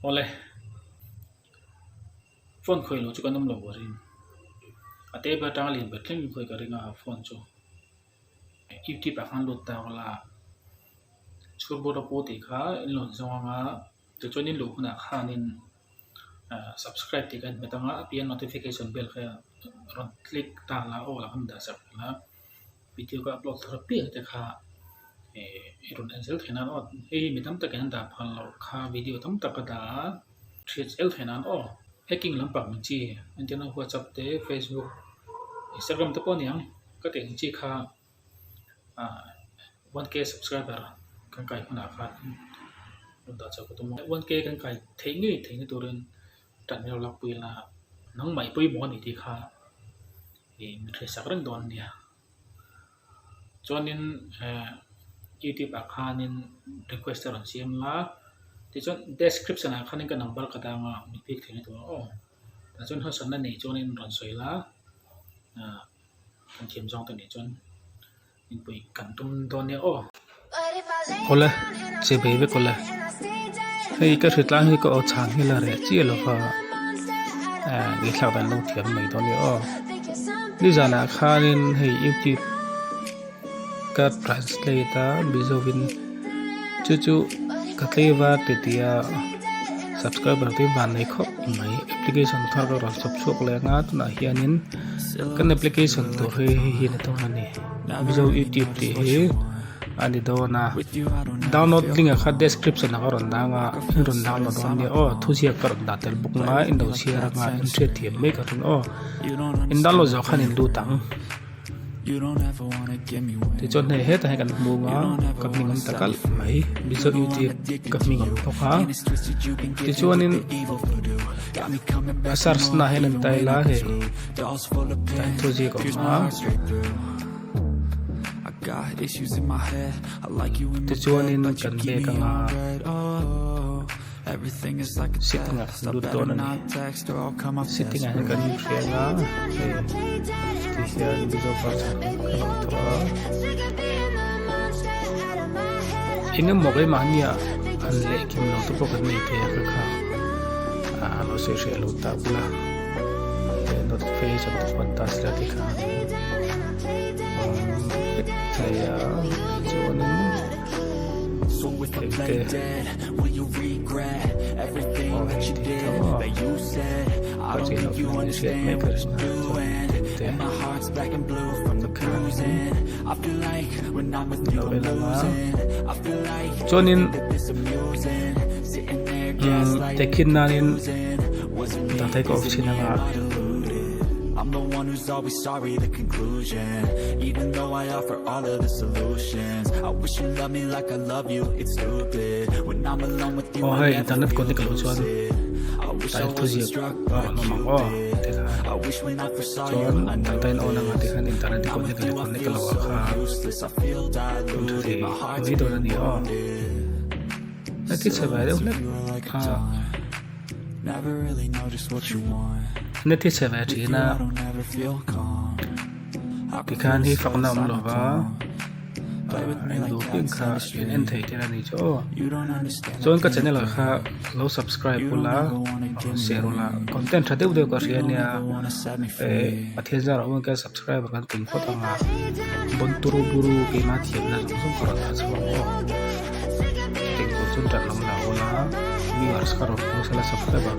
Awle, phone khawih loh chu kan awm lo a ring. A te ber atanga lian ber thleng in khawi ka ring a phone chu. Youtube ah khan lut ta ula chhungbawr a pu tih kha in rawn zawng anga tichuan in luh hunah khanin ah subscribe tih kha in hmet anga a piah notification bell kha rawn click ta la aw lah khan dah sak la video ka upload thar apiang te kha eh i rawn en zel theih nan aw hei hi mi tam takin an dah phal loh kha video tam tak a dah a hriat zel theih nan aw hacking lampang ang chi entirna whatsapp te facebook instagram te pawh a ni ang ka tih ang chi kha ah one k subscriber kan kai hmunah khan rawn dah chhuah ka tum a one k kan kai theih ngei theihna turin tan ilo lakpui la nangmah i pawimawh a ni tih kha ih min hriatsak reng dawn a nia chuanin eh youtube ah khanin request a rawn siam la tichuan description ah khanin ka number ka dang a min pick theihna tur aw tah chuan harsatna nei chuanin rawn sawi la ah kan thiam zawng te nih chuan inpui kan tum dawn nia aw. Awle che bei vek awle hei ka hritlang hi ka aw chhan hi la reh chiah lo va eh ngaihthlak dan lo thiam mai dawn nia aw nizanah khanin hei youtube ka translate a mizovin chu chu ka tleva ti tia subscriber te van nei khawp mai application thar ka rawn chhawp chhuak leh anga tunah hianin kan application tur hi hei hi a ni dawn a ni mizo youtube tih hi a ni dawn a download link ah kha description ah ka rawn dang a in rawn download dawn nia aw thuziak ka rawn dah tel bawk anga in lo chhiar anga in hriatthiam mai ka ring aw in download zawh khan in lut ang. Tichuan hei hetah hian kan hmu a ka hming awm ta kalh mai mizo youtube ka hming awm bawk a tichuanin a search na ah hian an tai la hei tah hian thuziak a awm a tichuanin kan bag anga Sitting ah kan lut dawn a ni sitting ah hian kan inhriat a hei ti hian mizo culture kan awm tawh a eng emaw keimahnia han leh kim lo te pawh kan nei thei a kha kha ah lo sawi hreh lo ta bula notification te pawh an touch la ti kha awm vek thei a chuanin. Engte aw hei tih tho a ka chei loh hmel i hriat mai ka ring a chuan engte khanin lo en ang a chuanin umm tehkhin nanin data hi ka off chhin ang a. Aw hei internet connect loh chuan tlai thuziak a rawn awm ang aw ti khan chuan data in on anga ti khan internet i connect leh connect loh ah kha hun tha thei mai dawn a ni aw heti chhe ve deuh hlek a net hi chhe ve thin a tikhan hi fakna awm lo va a duh piang kha in en thei tel a ni chu aw chuan ka channel ah kha lo subscribe ula share ula content tha deuh deuh ka hria ania eh Pathian zarah awm ka subscriber kan ping phawt ang a bon turu buru keimah thiamna zawng zawng ka rawn dah chhuak ang aw chutiang tur chuan ṭan lam la ula viewers ka rawn post a la subscriber.